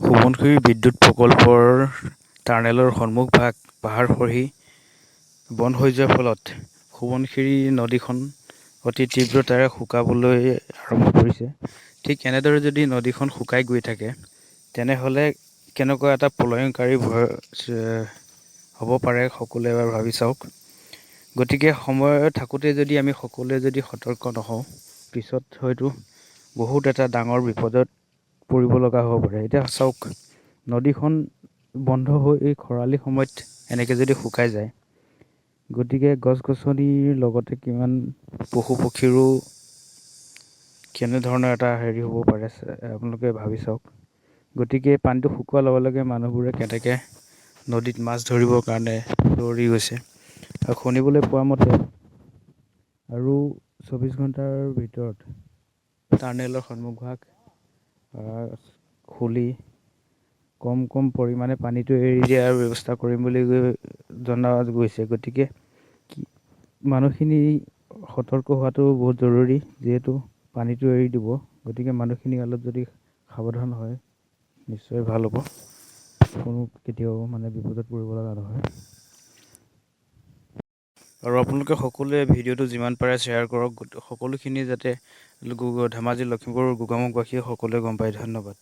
সোৱণশিৰি বিদ্যুৎ প্ৰকল্পৰ টাৰ্নেলৰ সন্মুখভাগ পাহাৰ খহি বন্ধ হৈ যোৱাৰ ফলত সোৱণশিৰি নদীখন অতি তীব্ৰতাৰে শুকাবলৈ আৰম্ভ কৰিছে। ঠিক এনেদৰে যদি নদীখন শুকাই গৈ থাকে, তেনেহ'লে কেনেকুৱা এটা প্ৰলয়ংকাৰী ভয় হ'ব পাৰে, সকলোৱে এবাৰ ভাবি চাওক। গতিকে সময় থাকোঁতে যদি আমি সকলোৱে যদি সতৰ্ক নহওঁ, পিছত হয়তো বহুত এটা ডাঙৰ বিপদত পৰিব লগা হ'ব পাৰে। এতিয়া চাওক, নদীখন বন্ধ হৈ এই খৰালি সময়ত এনেকৈ যদি শুকাই যায়, গতিকে গছ গছনিৰ লগতে কিমান পশু পক্ষীৰো কেনেধৰণৰ এটা হেৰি হ'ব পাৰে, আপোনালোকে ভাবি চাওক। গতিকে পানীটো শুকোৱাৰ লগে লগে মানুহবোৰে কেনেকৈ নদীত মাছ ধৰিবৰ কাৰণে দৌৰি গৈছে। আৰু শুনিবলৈ পোৱা মতে আৰু 24 ঘণ্টাৰ ভিতৰত টাৰ্নেলৰ সন্মুখভাগ খুলি কম কম পৰিমাণে পানীটো এৰি দিয়াৰ ব্যৱস্থা কৰিম বুলি জনা গৈছে। গতিকে কি মানুহখিনি সতৰ্ক হোৱাটো বহুত জৰুৰী, যিহেতু পানীটো এৰি দিব। গতিকে মানুহখিনি অলপ যদি সাৱধান হয়, নিশ্চয় ভাল হ'ব, কোনো কেতিয়াও মানে বিপদত পৰিব লগা নহয়। আৰু আপোনালোকে সকলোৱে ভিডিঅ'টো যিমান পাৰে শ্বেয়াৰ কৰক, সকলোখিনি যাতে ধেমাজি, লখিমপুৰ, গোগামুখবাসীয়ে সকলোৱে গম পায়। ধন্যবাদ।